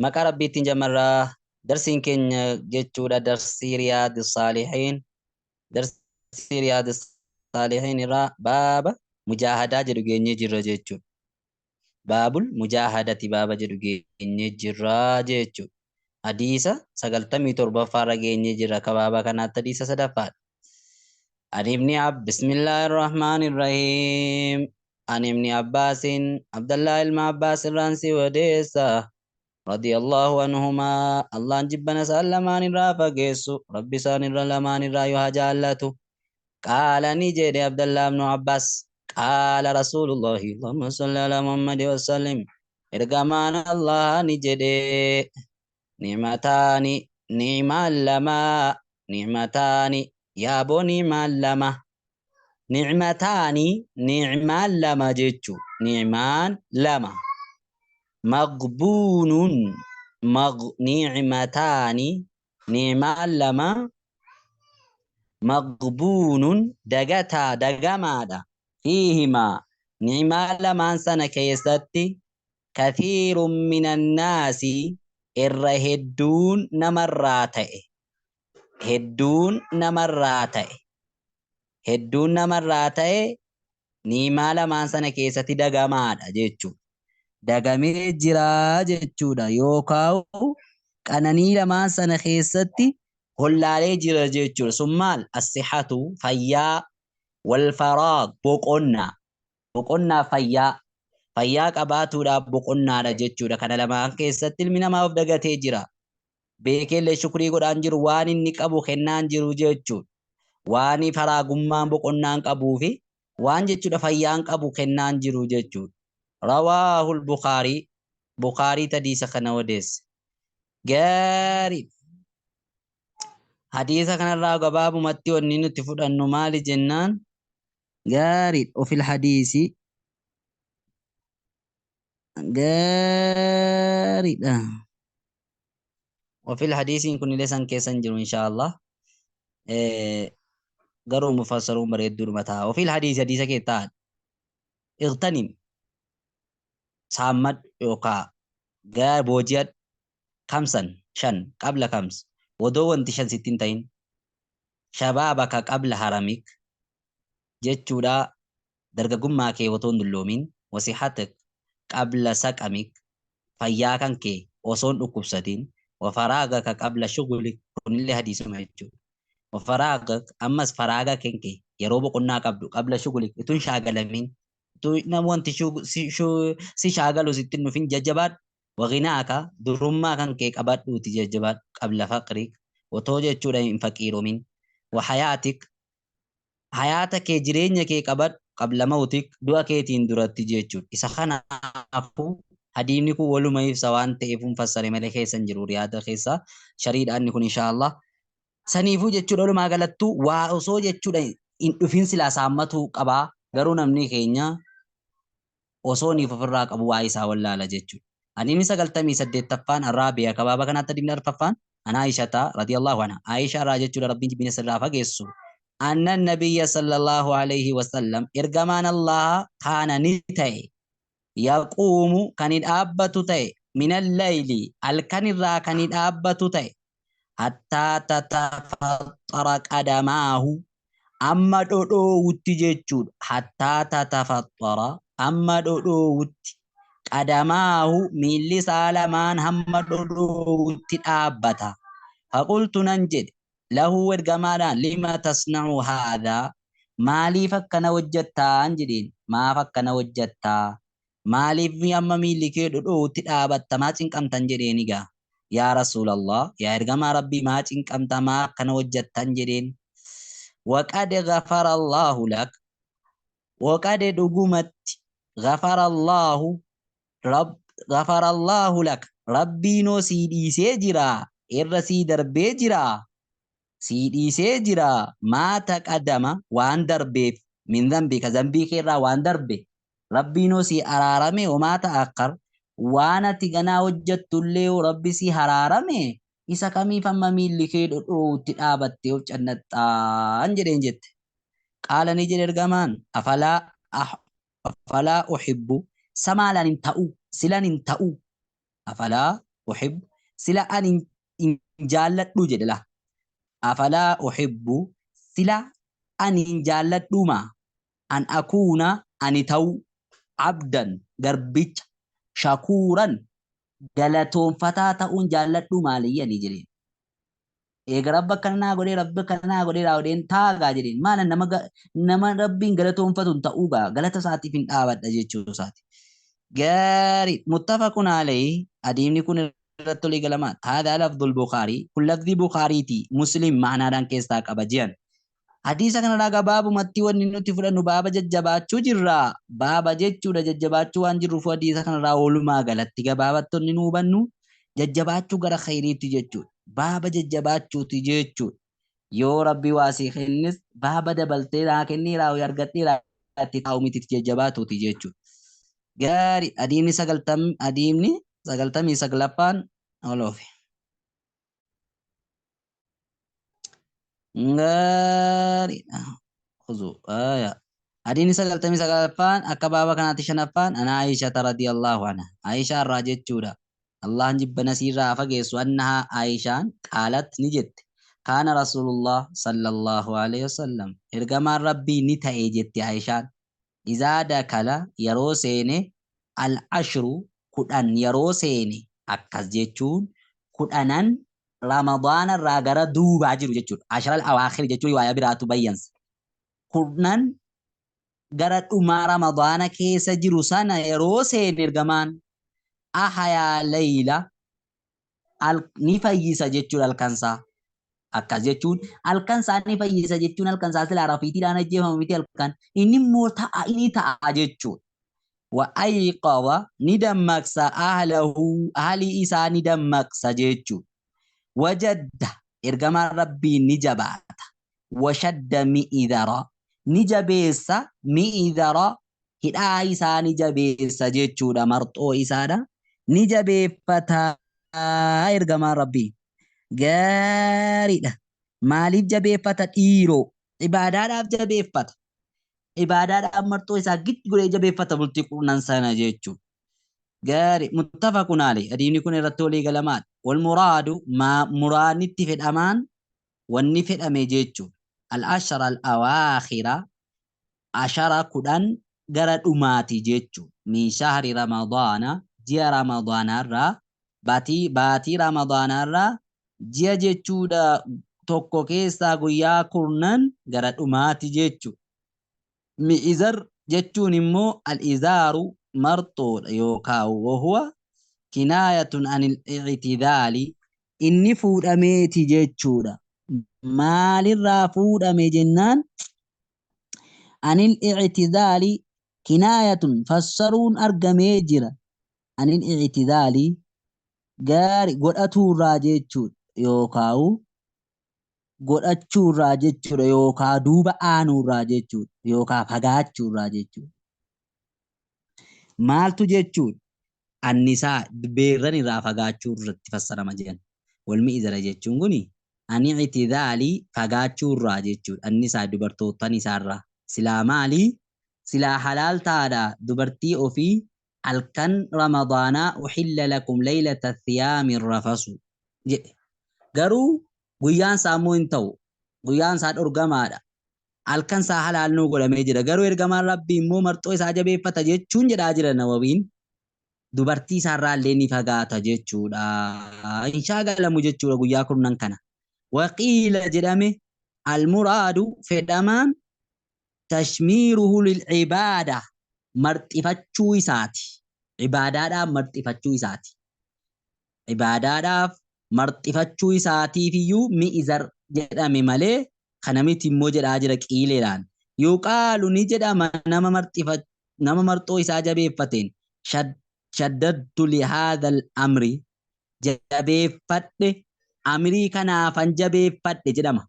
Maqaa Rabbiittiin jammarraa darsiin keenya jechuudha darsii Riyaadi Saalihiin darsii Riyaadi Saalihiin irraa baaba mujaahadaa jedhu geenyee jirra jechuudha. Baabul mujaahadati baaba jedhu geenyee jirra jechuudha. Hadiisa 97ffaa irra geenyee jirra. Akka baaba kanaatti hadiisa sadaffaadha. An ibni Ab Bismillaahi Rahmaani Rahiim. An ibni Abbaasin Abdallaa ilma Abbaas irraan si odeessa. Radiyallahu anhumaa Allaan jibbana isaan lamaan irraa fageessu Rabbi isaan irra lamaan irraa yoo haa jaallatu. Qaala ni jedhe Abdallaa ibnu Abbaas qaala Rasuulullahi Allahumma salli ala Muhammadi wasallim ergamaan Allah ni jedhe ni'mataani ni'maan lama ni'mataani yaaboo ni'maan lama ni'mataani ni'maan lama jechu ni'maan lama maqbuunun ni'mataani ni'maan lama maqbuunun dagataa dagamaadha fiihimaa ni'maa lamaan sana keessatti kathiirun minannaasi irra hedduun namarraa ta'e hedduun namarraa ta'e hedduun namarraa ta'e ni'imaa lamaan sana keessatti dagamaadha jechuudha. Dagamee jira jechuudha yookaan qananii lamaan sana keessatti hollaalee jira jechuudha. Sun maal? Assihatu fayyaa wal faraag boqonnaa boqonnaa fayyaa fayyaa qabaatuudhaaf boqonnaadha jechuudha. Kana lamaan keessatti ilmi namaa of dagatee jira. Beekeellee shukrii godhaan jiru waan inni qabu kennaan jiru jechuudha. Waan faraagummaan boqonnaan qabuu fi waan jechuudha fayyaan qabu kennaan jiru jechuudha. Rawaahul Bukaarii Bukaarii hadiisa kana odeesse. Gaarii. Hadiisa kanarraa gabaabumatti wanni nuti fudhannu maali jennaan gaarii ofil hadiisi gaariidha. Ofil hadiisiin kunillee san keessa hin jiru inshaallah. Garuu mufassaruun bareedduudhuma ta'a. Ofil hadiisi hadiisa kee ta'a. Iqtanim saammadhu yookaa gaa booji'adhu kamsan shan qabla kams odoo wanti shan sitti hin ta'in shabaabaka qabla haramik jechuudha dargagummaa kee otoo hin dulloomin wasihatak qabla saqamik fayyaa kan kee osoo hin dhukkubsatin wafaraagaka qabla shugulik kunillee hadiisuma jechuudha. Wafaraagak ammas faraaga kee yeroo boqonnaa qabdu qabla shugulik utuu hin shaagalamin utuu nam wanti si shaagalu sitti hin dhufin jajjabaadhu. Waginaaka durummaa kan kee qabadhuuti jajjabaadhu qabla faqrik otoo jechuudha hin faqiiromin. Wahayaatik hayaata kee jireenya kee qabadhu qabla mawtik du'a keetiin duratti jechuudha. Isa kanaafuu hadiisni kun waluma ibsa waan ta'eef hin fassare malee keessa hin jiru riyaada keessa shariidhaan kun inshaallah. Saniifuu jechuudha walumaa galattuu waa osoo jechuudha hin dhufin silaa saammatuu qabaa garuu namni keenya osoo niif ofirraa qabu waa isaa wallaala jechuudha. Hadiisni 98ffaan Arraabiya kabaaba kanaatti hadiisni arfaffaan an Aishata radiyallahu anha Aisha irraa jechuudha Rabbiin jibbina sirraa fageessu. Anna nabiyya sallallahu alayhi wasallam ergamaan Allah kaana ni ta'e yaquumu kan dhaabbatu ta'e minal layli halkan irraa kan dhaabbatu ta'e hattaa tatafaxxara qadamaahu amma dhodhoowutti jechuudha. Hattaa tatafaxxara amma dhodhoowutti qadamaahu miilli isaa lamaan hamma dhodhoowutti dhaabbata. Faqultu nan jedhe lahu ergamaadhaan lima tasna'u haadhaa maaliif akkana hojjettaan jedheen maaf akkana hojjettaa maaliif amma miilli kee dhodhoowutti dhaabatta maa cinqamtan jedheen egaa yaa rasuulallah yaa ergamaa rabbii maa cinqamta maa akkana hojjettan jedheen waqad ghafara Allahu lak waqad dhugumatti ghafara Allahu rabb ghafara Allahu lak rabbiinoo sii dhiisee jira irra sii darbee jira sii dhiisee jira maa taqadama waan darbeef min dhanbika dhanbii keerraa waan darbe rabbiinoo sii araarame wamaa ta'akkar waan ati ganaa hojjettullee yoo rabbi sii haraarame isa kamiif amma miilli kee dhodhoo'utti dhaabattee of cannaxxaan jedheen jette. Qaala ni jedhe ergamaan afalaa afalaa uhibbu samaalaan hin ta'u silan hin ta'u afalaa Uhibbu sila ani hin jaalladhu jedhe la. Afalaa uhibbu sila ani hin jaalladhuma an akuuna ani ta'u abdan garbicha shakuuran galatoonfataa ta'uun jaalladhu maaliyya ni jedheen. Eega rabba akkana naa godhee rabbi akkana naa godhee raawwadheen taagaa jedheen maala nama rabbiin galatoonfatu hin ta'uu gaa galata isaatiif hin dhaabadha jechuu isaati. Gaarii muttafaqun alayhi adiimni kun irratti olii galamaa haadha lafdul Bukaarii kun lafdii Bukaariiti Muslim maanaadhaan keessaa qaba jiran. Hadiisa kanarraa gabaabumatti wanni nuti fudhannu baaba jajjabaachuu jirra. Baaba jechuudha jajjabaachuu waan jirruuf hadiisa kanarraa walumaa galatti gabaabattonni nu hubannu jajjabaachuu gara khayriitti jechuudha. Baaba jajjabaachuuti jechuudha. Yoo rabbi waa sii kennis baaba dabaltee naa kennee raawwi argadhee itti taa'u miti jajjabaatuuti jechuudha. Gaarii adiimni 99ffaan oloofe. Gaariidha. Khuzuu. Aya. Adiimni 99ffaan akka baaba kanaatti shanaffaan ana Aisha radiyallahu anha. Aisha irraa jechuudha. Allahan jibba nasiirraa fageessu annahaa Aishaan qaalat ni jette. Kaana Rasuulullah sallallahu alaihi wasallam. Ergamaan Rabbii ni ta'e jette Aishaan. Izaa dakala yeroo seene al-ashru 10 yeroo seene akkas jechuun 10 Ramadaana irraa gara duubaa jiru jechuudha. Ashara al-awaakhir jechuun riwaayaa biraatu bayyansa. 10 gara dhumaa Ramadaana keessa jiru sana yeroo seene ergamaan ahayaa layla ni fayyisa jechuudha halkansaa. Akkas jechuun halkansaa ni fayyisa jechuun halkansaa silaa rafiitiidhaan ajjeefamu miti halkan. Inni immoo ta'a inni ta'a jechuudha. Wa ayqadha ni dammaqsa ahlahu ahlii isaa ni dammaqsa jechuudha. Wajadda ergamaan Rabbii ni jabaata. Washadda mi'idhara ni jabeessa mi'idhara hidhaa isaa ni jabeessa jechuudha. Marxoo isaadha ni jabeeffata ergamaan Rabbii. Gaariidha. Maaliif jabeeffata dhiiroo? Ibaadaadhaaf jabeeffata. Ibaadaadhaaf marxoo isaa giddu godhee jabeeffata bultii kurnan sana jechuudha. Gaarii muttafaqun alayhi adiimni kun irratti walii galamaadha. Wal muraadu maa muraanitti fedhamaan wanni fedhame jechuudha. Al-ashara al-awaakhira ashara 10 gara dhumaati jechuudha. Min shahri Ramadaana ji'a Ramadaanaarraa baatii Ramadaanaarraa ji'a jechuudha tokko keessaa guyyaa 10 gara dhumaati jechuudha. Mi'izar jechuun immoo al-izaaru marxoodha yookaan wahuwa kinaayatun anil i'tidaali inni fuudhameeti jechuudha. Maalirraa fuudhame jennaan anil i'tidaali kinaayatun fassaruun argamee jira. Anil i'tidaali gaari godhatuurraa jechuudha yookaan godhachuurraa jechuudha yookaan duuba aanuurraa jechuudha yookaan fagaachuurraa jechuudha. Maaltu jechuudha? Annisaa beerran irraa fagaachuu irratti fassarama jedhan. Wal mi'izara jechuun kuni ani i'tidaalii fagaachuurraa jechuudha. Annisaa dubartootan isaarraa. Silaa maali? Silaa halaal taadha dubartii ofii halkan Ramadaanaa uhilla lakum laylata thiyaami rafasu jedhe. Garuu guyyaan isaa immoo hin ta'u. Guyyaan isaa dhorgamaadha. Halkan isaa halaal nuu godhamee jira. Garuu ergamaan Rabbii immoo marxoo isaa jabeeffata jechuun jedhaa jira Nawawiin. Dubartii isaarraa illee ni fagaata jechuudha. Hin shaagalamu jechuudha guyyaa kurnan kana. Waqiila jedhame al-muraadu fedhamaan tashmiiruhu lil-ibaada marxifachuu isaati. Ibaadaadhaaf marxifachuu isaati. Ibaadaadhaaf marxifachuu isaatiif iyyuu mi'izar jedhame malee kana miti immoo jedhaa jira qiileedhaan. Yuqaalu ni jedhama nama marxoo isaa jabeeffateen shaddadtu lihaadhal amri jabeeffadhe amirii kanaafan jabeeffadhe jedhama.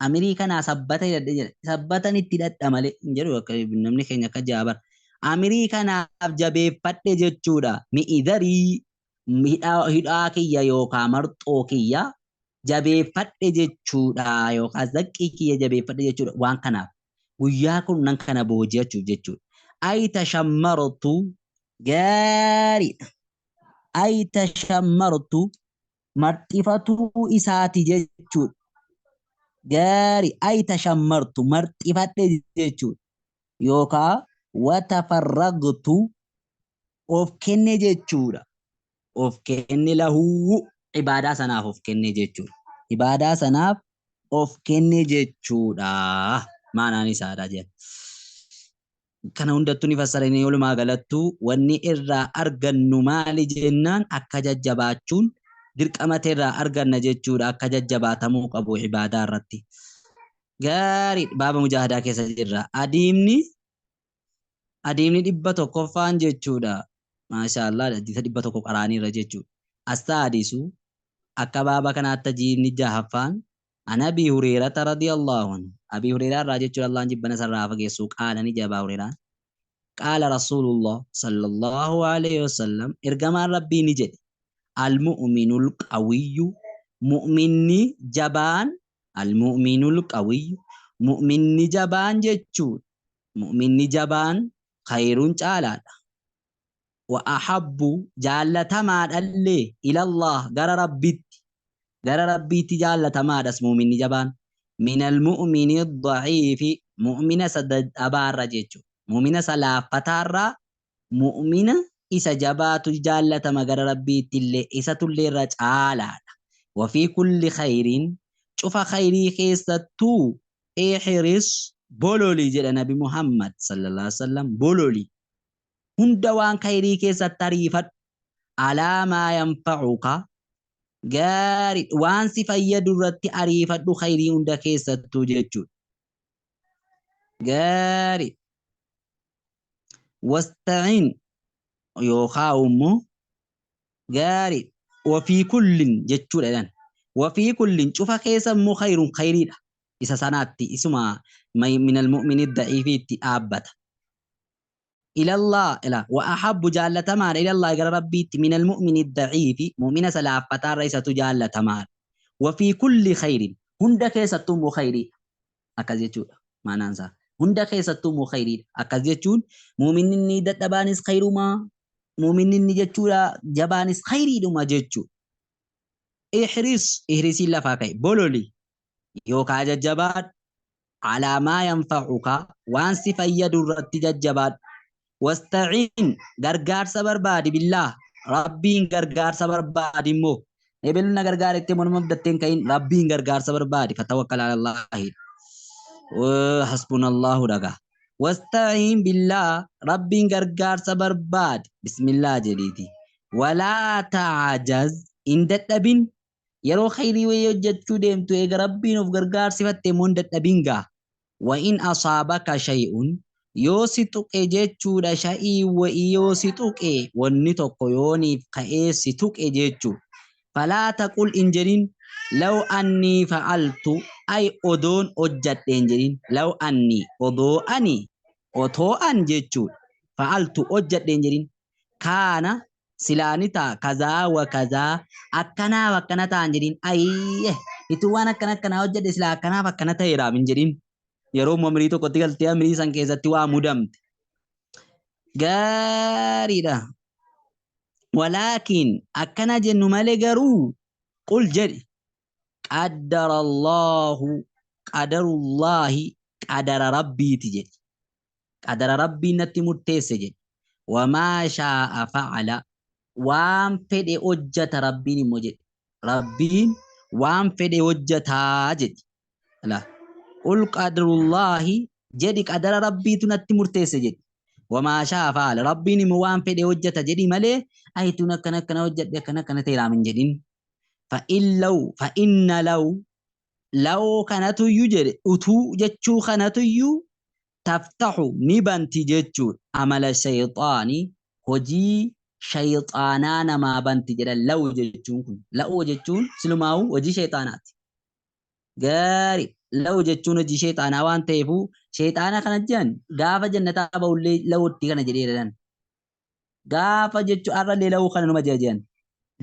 Amirii kanaa sabbata hidhadhe jedha. Sabbatan itti hidhadha malee hin jedhu akka namni keenya akka jaabar. Amirii kanaaf jabeeffadhe jechuudha. Mi'idarii hidhaa kiyya yookaan marxoo kiyya jabeeffadhe jechuudha yookaan zaqqii kiyya jabeeffadhe jechuudha. Waan kanaaf guyyaa kurnan kana booji'achuuf jechuudha. Ay tashammartu gaariidha. Ay tashammartu marxifatuu isaati jechuudha. Gaarii ay tashammartu marxifadhe jechuudha. Yookaa watafarragtu of kenne jechuudha. Of kenne lahuu ibaadaa sanaaf of kenne jechuudha. Ibaadaa sanaaf of kenne jechuudha. Maanaan isaadha jedha. Kana hundattuu ni fassaranii walumaa galattuu wanni irraa argannu maali jennaan akka jajjabaachuun dirqama irraa arganna jechuudha. Akka jajjabaatamuu qabu ibaadaa irratti. Gaarii baaba mujaahadaa keessa jirra. Adiimni 100ffaan jechuudha. Maashaallah hadiisa 100 qaraaniirra jechuudha. Astaadisu akka baaba kanaatti adiimni 6ffaan an Abii Hureerata radiyallahu anhu. Abii Hureeraa irraa jechuudha Allahn jibbana sarraa fageessu qaala ni jabaa Hureeraan. Qaala Rasuulullah sallallahu alayhi wasallam ergamaan Rabbii ni jedhe. Al-mu'minul qawiyyu mu'minni jabaan al-mu'minul qawiyyu mu'minni jabaan jechuudha. Mu'minni jabaan khayruun caalaadha. Wa ahabbu jaallatamaadhallee ilallah gara Rabbitti. Gara Rabbiitti jaallatamaadhas mu'minni jabaan. Minal mu'mini da'iifi mu'mina isa dadhabaarra jechuudha. Mu'mina isa laaffataarraa mu'mina isa jabaatu jaallatama gara Rabbiitti illee isatullee irra caalaadha. Wa fi kulli khayriin cufa khayrii keessattuu ihris bololi jedha Nabi Muhammad sallallahu alaihi wasallam bololi. Hunda waan khayrii keessatti ariifadhu. Alaa maa yanfa'uka gaarii waan si fayyadu irratti ariifadhu khayrii hunda keessattuu jechuudha. Gaarii wasta'in yookaan immoo gaarii wafii kullin jechuudha jedhan. Wafii kullin cufa keessa immoo khayruun khayriidha. Isa sanaatti isuma minal mu'mini da'iifiitti dhaabbata. Ilallah ila wa ahabbu jaallatamaadha ilallah gara Rabbiitti minal mu'mini da'iifi mu'mina salaaffataarra isatu jaallatamaadha. Wafii kulli khayrin hunda keessattuu immoo khayriidha. Akkas jechuudha maanaan isaa. Hunda keessattuu immoo khayriidha. Akkas jechuun mu'minni inni dadhabaanis khayrumaa mu'minni inni jechuudha jabaanis khayriidhuma jechuudha. Ihris ihrisiin lafaa ka'e bololi yookaan jajjabaadhu alaa maa yanfa'uka waan si fayyadu irratti jajjabaadhu. Wasta'iin gargaarsa barbaadi billaah Rabbiin gargaarsa barbaadi immoo ebeluun na gargaarettee morma abdatteen ka'iin Rabbiin gargaarsa barbaadi fatawakkal ala Allaahi hasbunallahu dhagaa. Wasta'iin billaah Rabbiin gargaarsa barbaadi bismillah jedhiiti. Walaa ta'ajaz hin dadhabin yeroo khayrii wayii hojjechuu deemtu eega Rabbiin of gargaarsifatte immoo hin dadhabin gaa. Wa in asaabaka shay'un yoo si tuqe jechuudha sha'ii wa'ii yoo si tuqe wanni tokko yooniif ka'ee si tuqe jechuudha. Falaa taqul hin jedhin law annii fa'altu ay odoon hojjadhe hin jedhin law annii odoo ani otoo an jechuudha. Fa'altu hojjadhe hin jedhin kaana silaa ni ta'a kazaa wa kazaa akkanaaf akkana ta'a hin jedhin ayyee ituu waan akkana akkanaa hojjedhe silaa akkanaaf akkana ta'eeraaf hin jedhin. Yeroo amirii tokkotti galtee amirii san keessatti waa mudamte. Gaariidha. Walaakin akkana jennu malee garuu qul jedhi qaddara Allahu qadarullaahi qadara Rabbiiti jedhi. Qadara Rabbiin natti murteesse jedhi. Wamaa shaa'a fa'ala waan fedhe hojjata Rabbiin immoo jedhi. Rabbiin waan fedhe hojjataa jedhi. Ala qul qadarullaahi jedhi qadara Rabbiitu natti murteesse jedhi. Wamaa shaa'a fa'ala Rabbiin immoo waan fedhe hojjata jedhi malee ayituun akkana akkana hojjadhe akkana akkana ta'eeraam hin jedhin. Fa'inna law law kanatuyyuu jedhe utuu jechuu kanatuyyuu taftahu ni banti jechuudha. Amala shayxaanii hojii shayxaanaa namaa banti jedha law jechuun kun. Law jechuun silumaa'uu hojii shayxaanaati. Gaarii law jechuun hojii shayxaanaa waan ta'eefuu shayxaana kana jedhan gaafa jannataa ba'ullee lawutti kana jedhee jedhan. Gaafa jechuun har'allee lawuu kana numa jedhan.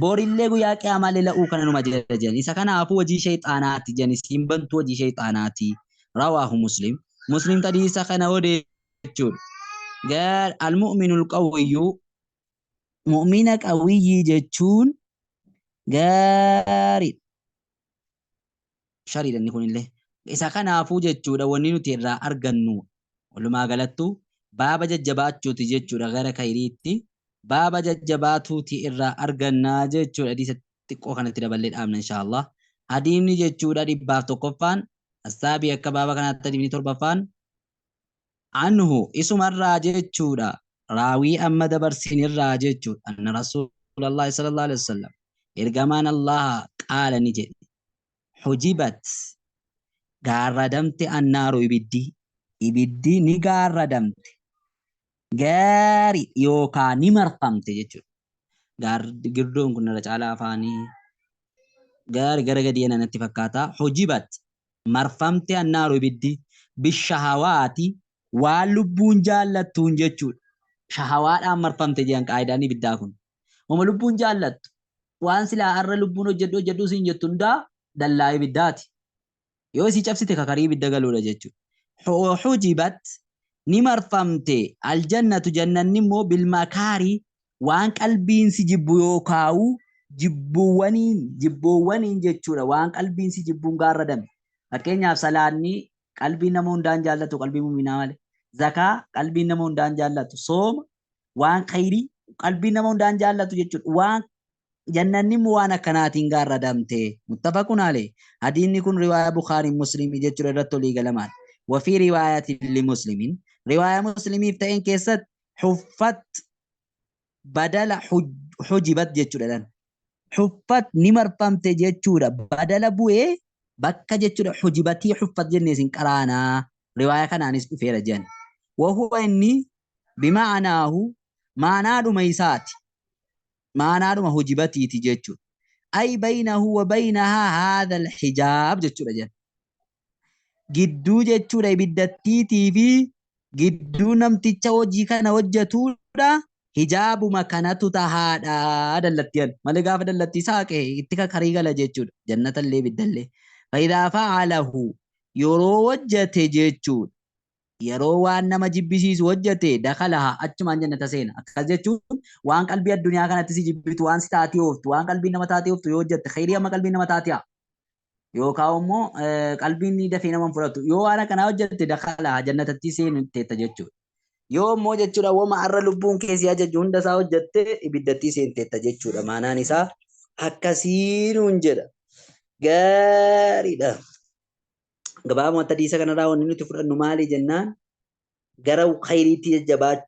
Borillee guyyaa qiyaamaallee la'uu kana numa jedhan. Isa kanaafuu hojii shayxaanaati jedhan isiin bantuu hojii shayxaanaati. Rawaahu Muslim. Muslim hadiisa kana odeesse jechuudha. Gaar al-mu'minul qawwiyyu Mu'mina qawiyyii jechuun gaariidha. Shariidha inni kunillee. Isa kanaafuu jechuudha wanni nuti irraa argannu walumaa galattuu baaba jajjabaachuuti jechuudha gara kayriitti baaba jajjabaatuuti irraa argannaa jechuudha. Hadiisa xiqqoo kanatti daballee dhaabna inshaallah. Hadiimni jechuudha 101ffaan assaabii akka baaba kanaatti hadiimni 7ffaan anhu isumarraa jechuudha raawii amma dabarsinirraa jechuudha anna rasuulallahi sallallahu alaihi wasallam ergamaan Allaha qaala ni jedhe hujibat gaarradamte annaaru ibiddi ibiddi ni gaarradamte gaarii yookaan ni marfamte jechuudha. Girdoon kun irra caalaa afaanii gaari gara gadii natti fakkaata. Hujibat marfamte annaaru ibiddi bishahawaati waan lubbuun jaallattuun jechuudha. Shahawaadhaan marfamte jedhan qaayidaan ibiddaa kun. Wama lubbuun jaallattu waan silaa har'a lubbuun hojjedhu hojjedhu siin jettu hundaa dallaa ibiddaati. Yoo isii cabsite kakarii ibidda galuudha jechuudha. Hujibat ni marfamte aljannatu jannanni immoo bilmakaarii waan qalbiin si jibbu yookaa'u jibbuuwwaniin jibboowwaniin jechuudha. Waan qalbiin si jibbuun gaarradame. Fakkeenyaaf salaanni qalbiin nama hundaan jaallatu qalbii muminaa malee. Zakaa qalbiin nama hundaan jaallatu. Sooma waan khayrii qalbiin nama hundaan jaallatu jechuudha. Waan jannanni immoo waan akkanaatiin gaarradamte. Muttafaqun alayhi. Hadiinni kun riwaaya Bukhaarii Muslimii jechuudha irratti olii galamaadha. Wafii riwaayatin limuslimin. Riwaaya Muslimiif ta'een keessatti huffat badala hujibat jechuudha. Huffat ni marfamte jechuudha. Badala bu'ee bakka jechuudha hujibatii huffat jennee isin qaraanaa. Riwaaya kanaanis dhufeera jedhan. Wahuwa inni bima'anaahu maanaadhuma isaati. Maanaadhuma hujibatiiti jechuudha. Ay baynahu wa baynahaa haadha alhijaab jechuudha jedhan. Gidduu jechuudha ibiddattiitii fi gidduu namticha hojii kana hojjetuudha hijaabuma kanatu tahaadha dallattiyan. Malee gaafa dallattii saaqe itti kakarii gala jechuudha. Jannatallee ibiddallee. Fa'idaa fa'alahu yeroo hojjete jechuudha. Yeroo waan nama jibbisiisu hojjete dakalaha achumaan jannata seena. Akkas jechuun waan qalbii addunyaa kanatti si jibbitu waan si taatee ooftu waan qalbiin nama taatee ooftu yoo hojjette khayrii amma qalbiin nama taatee yookaan immoo qalbiin ni dafee nama hin fudhatu. Yoo waan akkanaa hojjette dakalaha jannatatti seenu teetta jechuudha. Yoo immoo jechuudha wama har'a lubbuun kee si ajaju hunda isaa hojjette ibiddatti seenteetta jechuudha. Maanaan isaa akkasiinuun jedha. Gaariidha. Gabaabumatti hadiisa kanarraa wanni nuti fudhannu maali jennaan gara khayriitti jajjabaachuu.